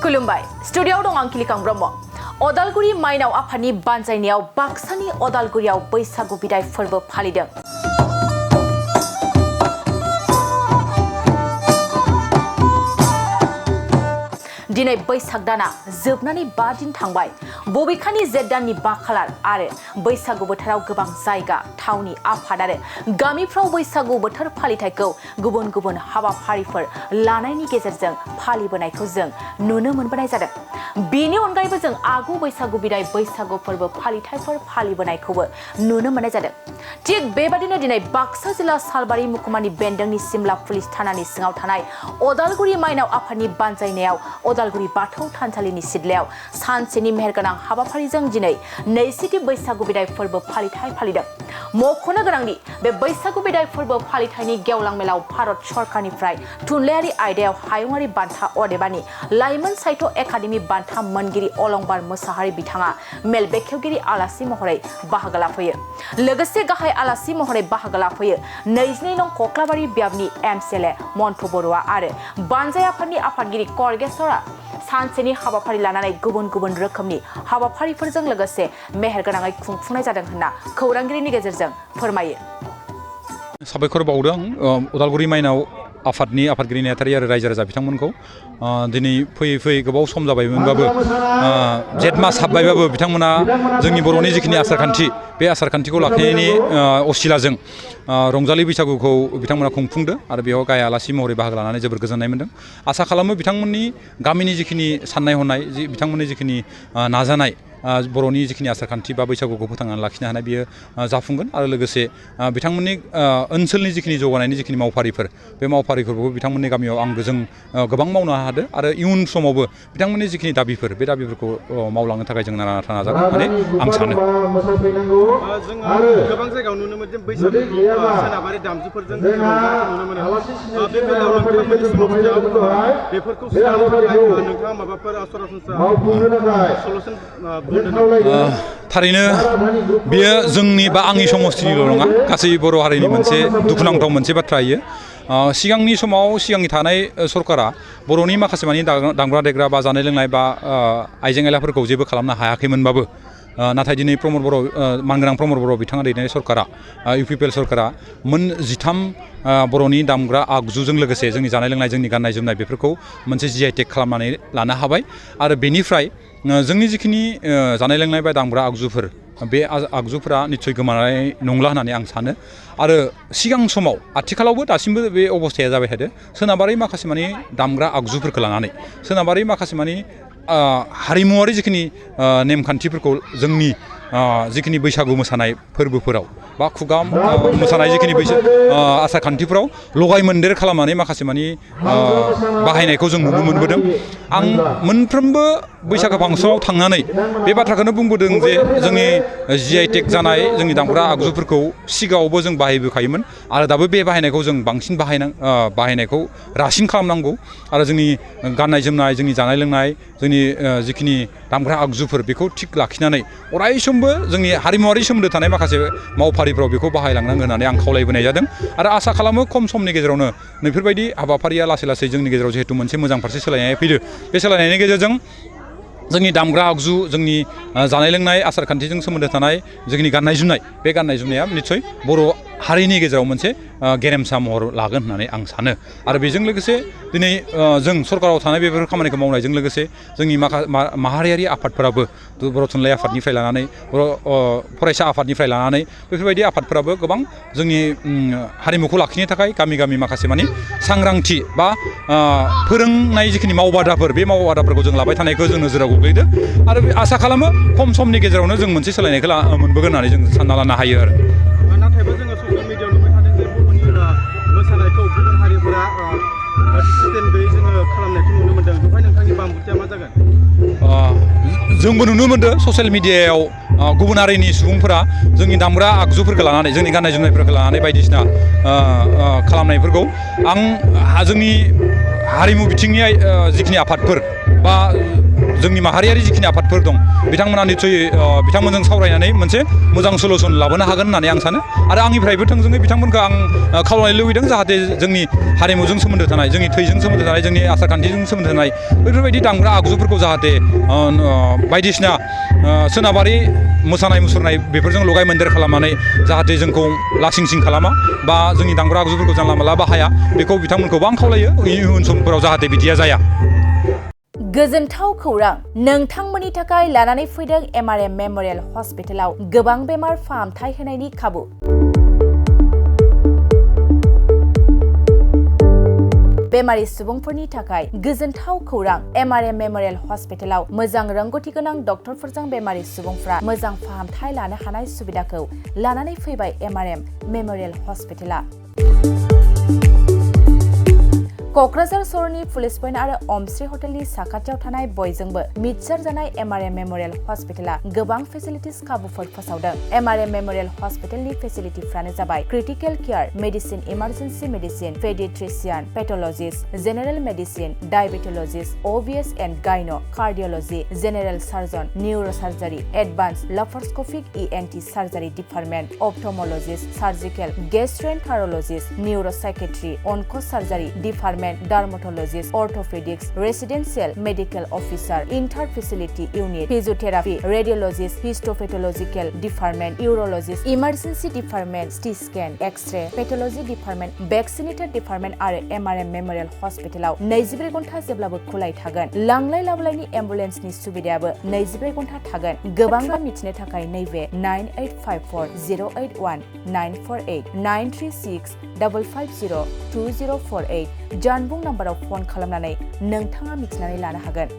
खुलुमबाय स्टुडिय'आव दं आं किलिकां ब्रह्म अदालगुरि माइनाव आफादनि बानजायनायाव बाक्सानि अदालगुरियाव बैसागु बिदाय फोरबो फालिदों। दिनै बैसाग दाना जोबनानै 5 दिन थांबाय बबेखानि जेठ दाननि 5 खालार आरो बैसागु बोथोराव गोबां जायगा थावनि आफाद आरो गामिफ्राव बैसागु बोथोर फालिथायखौ गुबुन गुबुन हाबाफारिफोर लानायनि गेजेरजों फालिबोनायखौ जों नुनो मोनबोनाय जादों। बेनि अनगायैबो जों आगु बैसागु बिदाय बैसागु फोरबो फालिथायफोर फालिबोनायखौबो नुनो मोननाय जादों। थिग बेबादिनो दिनै बाक्सा जिल्ला सालबारि मुखुमानि बेन्दोंनि सिमला पुलिस थानानि सिङाव थानाय अदालगुरि माइनाव आफादनि बानजायनायाव अदालगुरि बाथौ थानसालिनि सिदलायाव सानसेनि मेहेरगोनां हाबाफारिजों दिनै नैजिथि बैसागु बिदाय फोरबो फालिथाय फालिदों। मख'नो गोनांदि बे बैसागु बिदाय फोरबो फालिथायनि गेवलां मेलाव भारत सरकारनिफ्राय थुनलाइयारि आयदायाव हायुङारि बान्था अदेबानि लाइमोन साहित्य एकाडेमि बान्था मोनगिरि अलंबार मोसाहारि बिथाङा मेल बेखेवगिरि आलासि महरै बाहागो लाफैयो। लोगोसे गाहाय आलासि महरै बाहागो लाफैयो 22 नं कक्लाबारि बियाबनि एमसिएलए मन्टु बरुवा आरो बानजाय आफादनि आफादगिरि करगेश्वरा सानसेनि हाबाफारि लानानै गुबुन गुबुन रोखोमनि हाबाफारिफोरजों लोगोसे मेहेरगोनाङै खुंफुंनाय जादों होनना खौरांगिरिनि गेजेरजों फोरमायो। साबायखर बावदों अदालगुरि माइनाव आफादनि आफादगिरि नेहाथारि आरो रायजो राजा बिथांमोनखौ दिनै फैयै फैयै गोबाव सम जाबायमोनबाबो जेठ मास हाबबायबाबो बिथांमोना जोंनि बर'नि जिखिनि आसारखान्थि बे आसारखान्थिखौ लाखिनायनि असिलाजों रंजालि बैसागुखौ बिथांमोना खुंफुंदों आरो बेयाव गाहाय आलासि महरै बाहागो लानानै जोबोर गोजोननाय मोन्दों। आसा खालामो बिथांमोननि गामिनि जिखिनि साननाय हनाय बिथांमोननि जिखिनि नाजानाय बर'नि जिखिनि आसारखान्थि बा बैसागुखौ फोथांनानै लाखिनो हानाय बियो जाफुंगोन आरो लोगोसे बिथांमोननि ओनसोलनि जिखिनि जौगानायनि जिखिनि मावफारिफोर बे मावफारिफोरखौबो बिथांमोननि गामियाव जों गोबां मावनो हादों आरो इयुन समावबो बिथांमोननि जिखिनि दाबिफोर बे दाबिफोरखौ मावलांनो थाखाय जों नारा नाथा नाजागोन होननानै आं सानो। जोङो गोबां जायगायाव नुनो मोनदों बैसागुनि सोनाबारि दामजुफोरजों रंजानायखौ नुनो मोनो। बे बेलायाव नोंथांमोननि समाजाव बेफोरखौ सुस्रांनो थाखाय नोंथाङा माबाफोर सरासनस्रा सलुसन थारैनो बियो जोंनि बा आंनि समस्थिनिल' नङा गासै बर' हारिनि मोनसे दुखुनांथाव मोनसे बाथ्रा इयो। सिगांनि समाव सिगांनि थानाय सरकारा बर'नि माखासे मानि दामग्रा देग्रा बा जानाय लोंनाय बा आइजें आइलाफोरखौ जेबो खालामनो हायाखैमोनबाबो नाथाय दिनै प्रमद बर' मानगोनां प्रमद बर' बिथाङा दैदेननाय सरकारा इउपिपिएल सरकारा मोन 13 बर'नि दामग्रा आगजुजों लोगोसे जोंनि जानाय लोंनाय जोंनि गाननाय जोमनाय बेफोरखौ मोनसे GI टेग खालामनानै लानो हाबाय आरो बेनिफ्राय जोंनि जिखिनि जानाय लोंनाय बा दामग्रा आगजुफोर बे आगजुफोरा निस्सय गोमानाय नंला होननानै आं सानो। आरो सिगां समाव आथिखालावबो दासिमबो बे अबस्थाया जाबाय थादों सोनाबारि माखासे मानि दामग्रा आगजुफोरखौ लानानै सोनाबारि माखासे मानि हारिमुवारि जिखिनि नेमखान्थिफोरखौ जोंनि जिखिनि बैसागु मोसानाय फोरबोफोराव बा खुगा मोसानाय जिखिनि आसार खान्थिफोराव लगाय मोन्देर खालामनानै माखासे मानि बाहायनायखौ जों नुनो मोनबोदों। आं मोनफ्रोमबो बैसागो फांसनाव थांनानै बे बाथ्राखौनो बुंबोदों जे जोंनि GI टेग जानाय जोंनि दामग्रा आगजुफोरखौ सिगाङावबो जों बाहायबोखायोमोन आरो दाबो बे बाहायनायखौ जों बांसिन बाहायनायखौ रासिन खालामनांगौ आरो जोंनि गाननाय जोमनाय जोंनि जानाय लोंनाय जोंनि जिखिनि दामग्रा आगजुफोर बेखौ थिग लाखिनानै अराय समबो जोंनि हारिमुवारि सोमोन्दो थानाय माखासे मावफारिफ्राव बेखौ बाहायलांनांगोन होननानै आं खावलायबोनाय जादों आरो आसा खालामो खम समनि गेजेरावनो बेफोरबायदि हाबाफारिया लासै लासै जोंनि गेजेराव जिहेतु मोनसे मोजां फारसे सोलायनाय फैदो बे सोलायनायनि गेजेरजों जोंनि दामग्रा आगजु जोंनि जानाय लोंनाय आसार खान्थिजों सोमोन्दो थानाय जोंनि गाननाय जोमनाय बे गाननाय जोमनाया निस्सय बर' हारिनि गेजेराव मोनसे गेरेमसा महर लागोन होननानै आं सानो। आरो बेजों लोगोसे दिनै जों सरकाराव थानाय बेफोर खामानिखौ मावनायजों लोगोसे जोंनि माहारियारि आफादफोराबो बर' थुनलाइ आफादनिफ्राय लानानै बर' फरायसा आफादनिफ्राय लानानै बेफोरबायदि आफादफोराबो गोबां जोंनि हारिमुखौ लाखिनो थाखाय गामि गामि माखासे मानि सांग्रांथि बा फोरोंनाय जिखिनि मावबादाफोर बे मावबादाफोरखौ जों लाबाय थानायखौ जों नोजोराव गोग्लैदों आरो आसा खालामो खम समनि गेजेरावनो जों मोनसे सोलायनायखौ मोनबोगोन होननानै जों सानना लानो हायो आरो। नाथायबो जोङो ससियेल मिडियायाव नुबाय थादों जे बर'नि मोसानायखौ गुबुन हारिफोरा डिसिप्लिन गैयै जोङो खालामनायखौ नुनो मोनदों। बेवहाय नोंथांनि बांबुथिया मा जागोन? जोंबो नुनो मोनदों ससियेल मिडियायाव गुबुन हारिनि सुबुंफोरा जोंनि दामग्रा आगजुफोरखौ लानानै जोंनि गाननाय जोमनायफोरखौ लानानै बायदिसिना खालामनायफोरखौ आं जोंनि हारिमु बिथिंनि जिखिनि आफादफोर बा जोंनि माहारियारि जिखिनि आफादफोर दं बिथांमोना निसय बिथांमोनजों सावरायनानै मोनसे मोजां सलुसन लाबोनो हागोन होननानै आं सानो आरो आंनिफ्रायबो थोंजोङै बिथांमोनखौ आं खावलायनो लुबैदों जाहाथे जोंनि हारिमुजों सोमोन्दो थानाय जोंनि थैजों सोमोन्दो थानाय जोंनि आसारखान्थिजों सोमोन्दो थानाय बेफोरबायदि दामग्रा आगजुफोरखौ जाहाथे बायदिसिना सोनाबारि मोसानाय मुसुरनाय बेफोरजों लगाय मोन्देर खालामनानै जाहाथे जोंखौ लासिं सिं खालामा बा जोंनि दामग्रा आगजुफोरखौ जानला मानला बाहाया बेखौ बिथांमोनखौबो आं खावलायो इयुन समफोराव जाहाथे बिदिया जाया। गोजोनथाव खौरां नोंथांमोननि थाखाय लानानै फैदों MRM मेम'रियेल हस्पिटालाव गोबां बेमार फाहामथाय होनायनि खाबु। बेमारि सुबुंफोरनि थाखाय गोजोनथाव खौरां MRM मेम'रियेल हस्पिटालाव मोजां रोंगौथि गोनां डक्टरफोरजों बेमारि सुबुंफ्रा मोजां फाहामथाय लानो हानाय सुबिदाखौ लानानै फैबाय MRM मेम'रियेल हस्पिटाला। क'क्राझार सहरनि पुलिस पइन्ट आरो अमश्री हटेलनि साखाथियाव थानाय बयजोंबो मिथिसार जानाय MRM मेम'रियेल हस्पिटाला गोबां फेसिलिटिस खाबुफोर फोसावदों। MRM मेम'रियेल हस्पिटालनि फेसिलिटिफ्रानो जाबाय critical care, medicine, emergency medicine, paediatrician, pathologist, general medicine, diabetologist, OBS and gynae, cardiology, general surgeon, neurosurgery, advance laparoscopic ENT surgery department, ophthalmologist, surgical, gastroenterologist, neuropsychiatry, onco surgery department, dermatologist, orthopaedics, residential medical officer, inter facility unit, physiotherapy, radiologist, histopathological department, urologist, emergency department, CT scan, X-ray, pathology department, vaccinator department आरो MRM memorial हस्पिटालाव 24 घन्टा जेब्लाबो खुलाय थागोन। लांलाय लाबोलायनि एम्बुलेन्सनि सुबिदायाबो 24 घन्टा थागोन। गोबां मिथिनो थाखाय नैबे 9854081948 93655020048 जानबुं नाम्बाराव फन खालामनानै नोंथाङा मिथिनानै लानो हागोन।